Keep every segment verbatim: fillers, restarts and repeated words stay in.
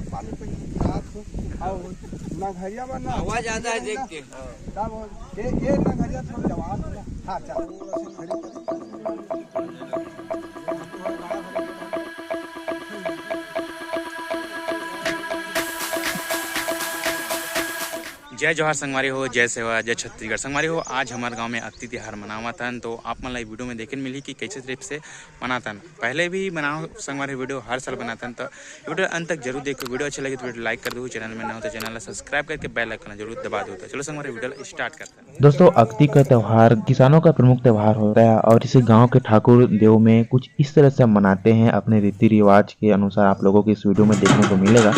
पानी पी रात को। और ना घरिया में ना हवा ज्यादा है, देख के। तब ये, ये ना घरिया थोड़ा जवाब दे। हाँ, चल। जय जोहार संगवारी हो, जय सेवा, जय छत्तीसगढ़। संगवारी हो, आज हमर गांव में अक्ती तिहार मनावत हन, तो आप मन ला ये वीडियो में देखे मिलही कि कैसे तरीके से मनातन। पहले भी बनाओ संगवारी वीडियो, हर साल बनातन, तो वीडियो अंत तक जरूर देखो। वीडियो अच्छा लगे तो वीडियो लाइक कर दो, चैनल में नवा हो तो चैनल ला सब्सक्राइब करके बेल आइकन जरूर दबा दो। तो चलो संगवारी वीडियो ला स्टार्ट करते हैं। दोस्तों, अक्ती का त्यौहार किसानों का प्रमुख त्यौहार होता है और इसे गांव के ठाकुर देव में कुछ इस तरह से मनाते हैं अपने रीति रिवाज के अनुसार, आप लोगों को इस वीडियो में देखने को मिलेगा।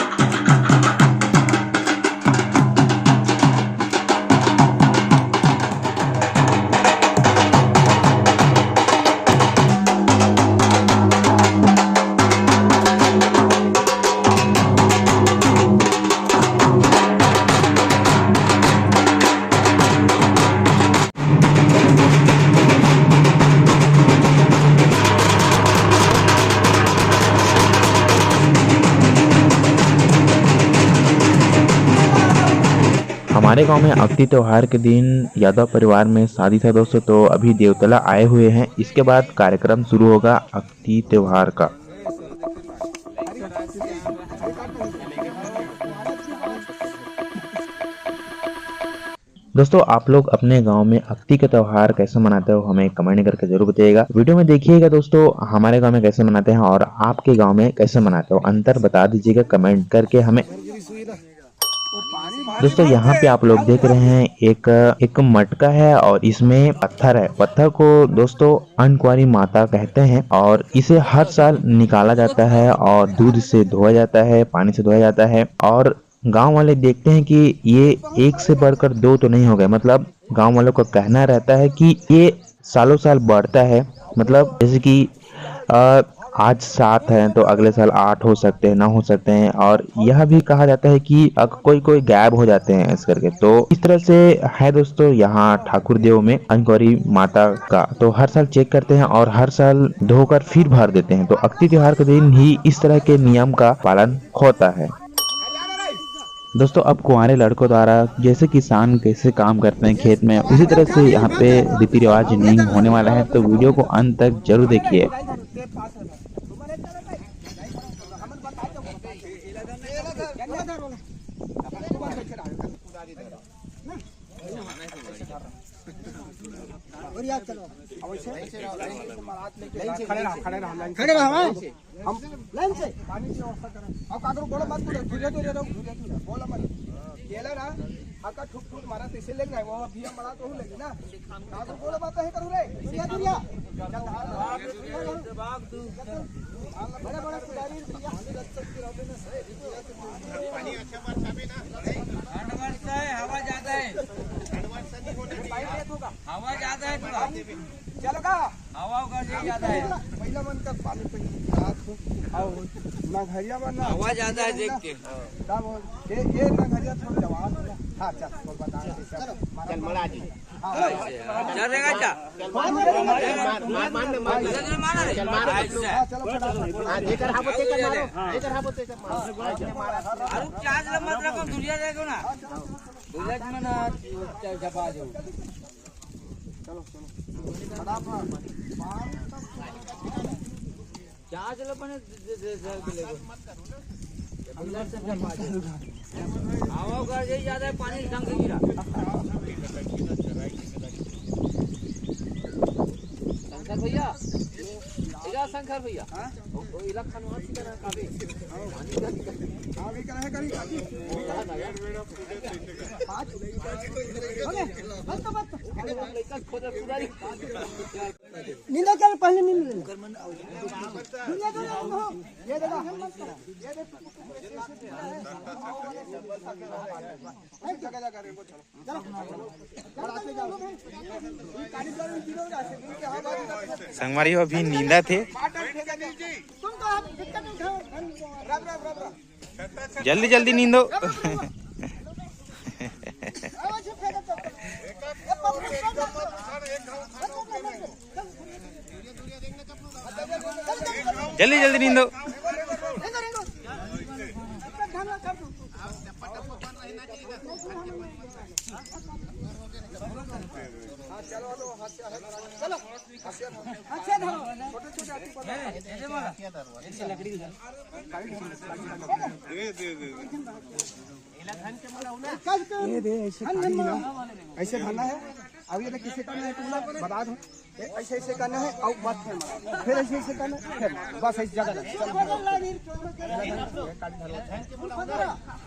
हमारे गांव में अक्ती त्योहार के दिन यादव परिवार में शादी था दोस्तों, तो अभी देवतला आए हुए हैं। इसके बाद कार्यक्रम शुरू होगा अक्ती त्योहार का। दोस्तों, आप लोग अपने गांव में अक्ती का त्योहार कैसे मनाते हो, हमें कमेंट करके जरूर बताइएगा। वीडियो में देखिएगा दोस्तों, हमारे गांव में कैसे मनाते हैं और आपके गांव में कैसे मनाते हो, अंतर बता दीजिएगा कमेंट करके हमें। दोस्तों, यहाँ पे आप लोग देख रहे हैं एक, एक मटका है और इसमें पत्थर है। पत्थर को दोस्तों अंकुआरी माता कहते हैं और इसे हर साल निकाला जाता है और दूध से धोया जाता है, पानी से धोया जाता है। और गांव वाले देखते हैं कि ये एक से बढ़कर दो तो नहीं हो गए, मतलब गांव वालों का कहना रहता है कि ये सालों साल बढ़ता है। मतलब जैसे कि अ, आज सात हैं तो अगले साल आठ हो सकते हैं, नौ हो सकते हैं। और यह भी कहा जाता है कि अ, कोई कोई गायब हो जाते हैं इस करके। तो इस तरह से है दोस्तों, यहाँ ठाकुर देव में अंकुआरी माता का तो हर साल चेक करते हैं और हर साल धोकर फिर भर देते हैं। तो अक्ती त्योहार के दिन ही इस तरह के नियम का पालन होता है। दोस्तों, अब कुंवारे लड़कों द्वारा जैसे किसान कैसे काम करते हैं खेत में, उसी तरह से यहाँ पे रीति रिवाज नहीं होने वाला है, तो वीडियो को अंत तक जरूर देखिए। खड़े रहो, खड़े रहो, लाइन से। खड़े रहो, हाँ। हम लाइन से। पानी की व्यवस्था करें। अब काकरो बोलो मत, बोलो, धीरे धीरे रहो, धीरे धीरे, बोलो मत। केला ना, आका ठुक ठुक मारा, तो इसे लेना है, वो अभी हम बड़ा तो हूँ लेकिन ना। काकरो बोलो मत, नहीं करूँ रे, दुरिया, दुरिया। बड़े बड़े पुजारी, दुरिया। पानी अच्छा बरसा भी ना। ठंड बरसा है, हवा ज्यादा है। ठंड बरसा नहीं होना चाहिए। हवा ज्यादा है थोड़ा। चलो का? हवा का जे ज्यादा है। महिला मन का पानी पी रात को। आओ, ना घरिया में ना हवा ज्यादा है, देख के। तब ये, ये ना घरिया थोड़ा जवाब दो। हाँ, चल, तो बता दे, चल। चल, मरा जी। हाँ। चल, रेगा, चल। मार, मार, मार, मार, मार, मार, मार। चल, मार, मार। हाँ, चलो, फटाफट। हाँ, जेकर हाबो, तेकर मारो। जेकर हाबो, तेकर मारो। अरे, चार्ज लगा, मतलब, दुनिया देखो ना। दुनिया में ना, चल, चपा जाओ। चलो, चलो। फटाफट। चार चलो बने दे, दे, दे, दे, दे। अंदर से चपा जाओ। हवा का ये ज्यादा है, पानी ढंग से गिरा। शंकर भैया, इधर शंकर भैया। हाँ? वो, वो इलाका में अच्छी तरह का भी। हाँ, भी करा है, करी, करी। बस तो, बस तो। अरे, वो लड़का खोदा सुधारी। नींदा चल, पहले नींद ले। दुनिया तो नहीं हो। ये देखो, हम मत करो। ये देखो। चलो। संगवारी हो, अभी नींदत हे। तुम तो आप दिक्कत उठाओ। जल्दी जल्दी नींदो। जल्दी जल्दी नींदो। ये दे, ऐसे खाली ना, ऐसे भरना है। अब ये देख, किसे करना है, तुम लोग बता दो। ये ऐसे, ऐसे करना है और मत फिर मारो। फिर ऐसे, ऐसे करना है, फिर मारो। बस ऐसी जगह लगा। चल,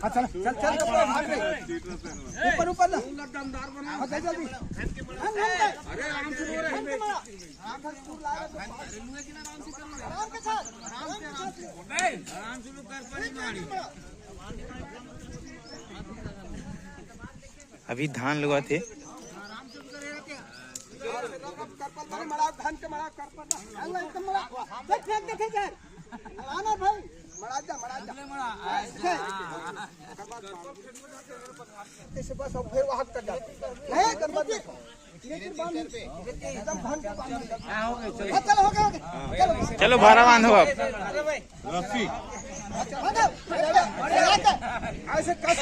हाँ, चल, चल, चल, भाग रहे। ऊपर, ऊपर ला। हाँ, जल्दी, जल्दी। अरे, आराम से बोल रहे हैं। आराम के साथ, आराम के साथ। अभी धान लुआत हे। ऐसे बस, अब फिर वहाँ कर जाते हैं। नहीं, गणपति। एकदम भांग के बांध दो। हाँ, चलो, हो गया, हो गया। चलो। चलो, भारा बांधो आप। रस्सी। ऐसे कस।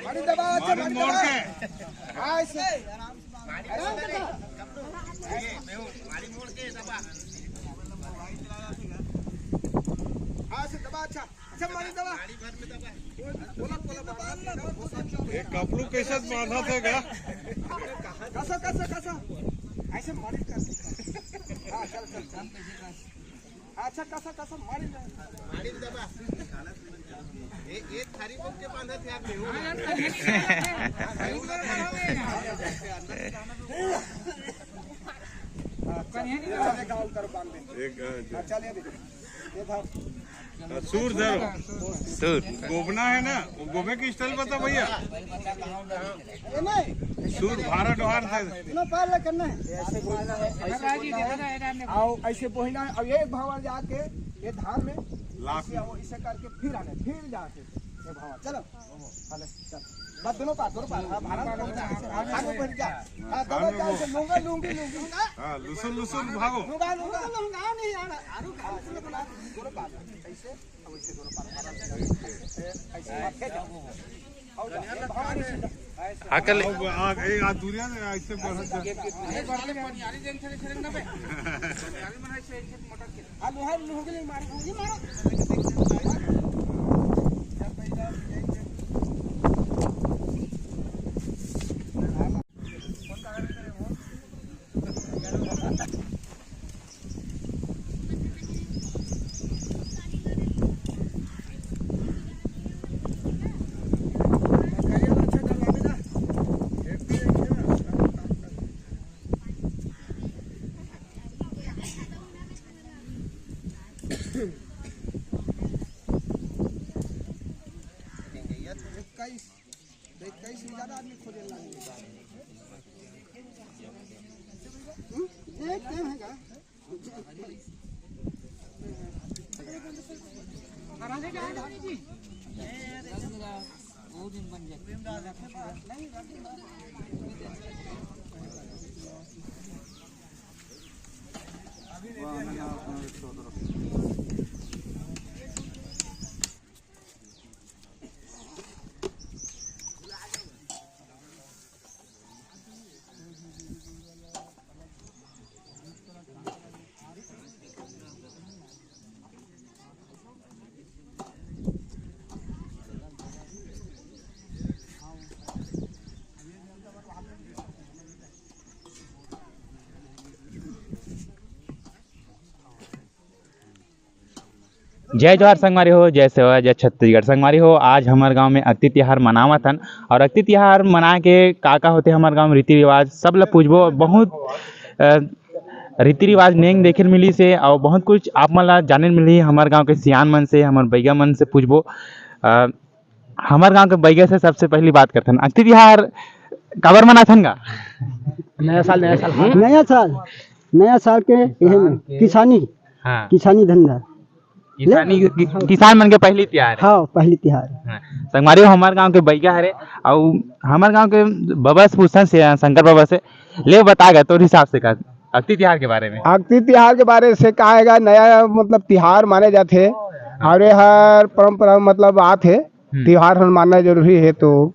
माड़ी दबा, अच्छा, माड़ी माड़ी मोड़ दबा। के। हाँ, ऐसे। आराम से दबा। हाँ, ऐसे दबा, अच्छा। अच्छा, माड़ी दबा। बोला, बोला, बोला। ये कपड़ू कैसे बांधा थे गा? कसो, कसो, कसो। ऐसे मालिश कर। हाँ, चल, चल, चल। अच्छा, कसो, कसो, मालिश कर। मालिश दबा। ये, ये थारी को के बांधा थे आपने? हाँ, चल, ये देखो। ये था। हाँ, सूर धरो। सूर। गोबना है ना, वो गोबे की स्टाइल बता भैया। ये नहीं। सूर भारा डोहार दे। इतना पार लग करना है। ऐसे बोलना है, ऐसे बोलना है। आओ, ऐसे बोलना है। अब ये भावर जाके ये धान में लाख। ऐसे आओ, इसे करके फिर आने, फिर जाके ये भावर। चलो। चलो, चल। बस दोनों पार, दोनों पार। हाँ, भारा में कौन सा? हाँ, खान में बैठ जा। हाँ, दोनों जाओ, ऐसे लूंगा, लूंगी, लूंगी। हाँ, लुसुन, लुसुन भागो। लूंगा, लूंगा, लूंगा, नहीं यार। आरू खान से बोला, दोनों पार। ऐसे, अब ऐसे दोनों पार, आराम से। ऐसे, ऐसे। अकल। अब आ, ए, आ दूरिया से ऐसे बढ़त जा। आ लोहा लोहा के लिए मारो, ये मारो। इक्कीस, इक्कीस से ज्यादा आदमी खोजे लागे। हम्म? एक टाइम है का? जय जोहार संगवारी हो, जय सेवा, जय छत्तीसगढ़। संगवारी हो, आज हमर गांव में अक्ति तिहार मनावत हन, और अक्ति तिहार मनाए के का का होथे हमर गांव में रीति रिवाज, सब ला पूछबो। बहुत, अ, रीति रिवाज नेंग देखे ल मिली से, और बहुत कुछ आप मन ला जाने ल मिली हमर गांव के सियान मन से, हमर बैगा मन से पूछबो। अ, हमर गांव के बैगा से सबसे पहली बात करथन, अक्ति तिहार काबर मनाथन गा? नया साल, नया साल। हम्म? नया साल, नया साल के यही में किसानी, हाँ। किसानी धंधा। किसानी, कि-, किसान मन के पहली तिहार है। हाँ, पहली तिहार। हाँ। संगवारी हो, हमार गांव के बैगा हरे, अउ हमार गांव के बबा से पूछथन से, शंकर बबा से, ले बता गा तोर हिसाब से का अक्ति तिहार के बारे में। अक्ति तिहार के बारे से का है गा, नया मतलब तिहार माने जाथे, और ये हर परंपरा मतलब आथे, हम्म। तिहार हर मानना जरूरी है, तो